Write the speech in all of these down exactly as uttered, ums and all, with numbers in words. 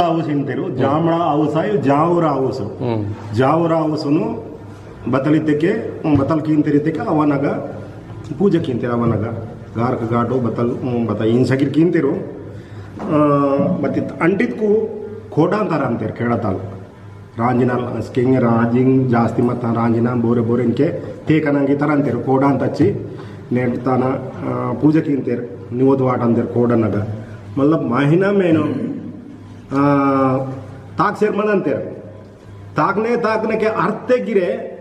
आवुस इंतेरु, जामड़ा आवुस आयु, जावरा आवुस। हम्म। जावरा आवुसनु बतल इत्तेके, बतल कींतेर इत्तेके अवनगा, पूजा कींतेर अवनगा। गारक गाटो बतल, हम्म, बता इन सगिर कींतेरु। अ, बतित अंटित कु खोडांतर अंतेर खेड़ाताल। रांजिनाल, स्किंग रांजिंग, जास्ती मत रांजिना, बोरे बोरे इनके, ते कनांगी तरंतेर, खोडांत अच्छी, नेट ताना, अ, पूजा कींतेर, निवोद वाटंतेर खोडनगा। मतलब, माहिना मेनो, आ, ताक सेर मनंतेर। ताकने, ताकने के अर्थे गिरे,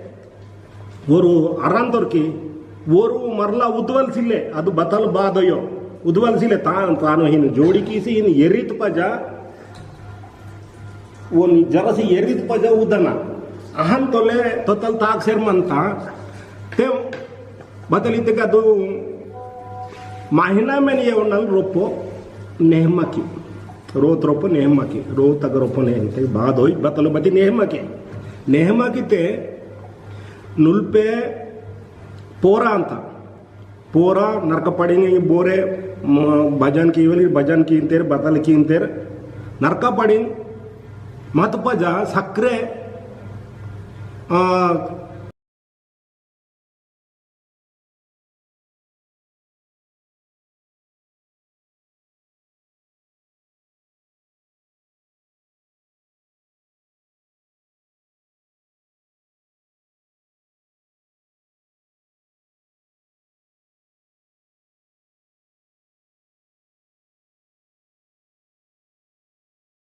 ओरु अरंतोर की, ओरु मरला उद्वल सिले, अदु बतल बादयो। उद्वल सिले ता-, तानो हिन जोड़ी कीसी हिन एरित पजा, ओन जरसी एरित पजा उदना। अहन तोले तोतल ताक सेर मनता, ते बतल इत्तेके अदु माहिना मेन ये उन्नल रोपो नेहमा की। रोत रोपो नेहमा की। रोत अगर रोपो नेहमा की। बाद होई बतल बती नेहमा की। नेहमा की ते नुल्पे पोरा अंता। पोरा नरक पड़िंग बोरे म-, भजन कीवली, भजन कींतेर, बतल कींतेर। नरक पड़िंग मत पजा सक्रे, आ,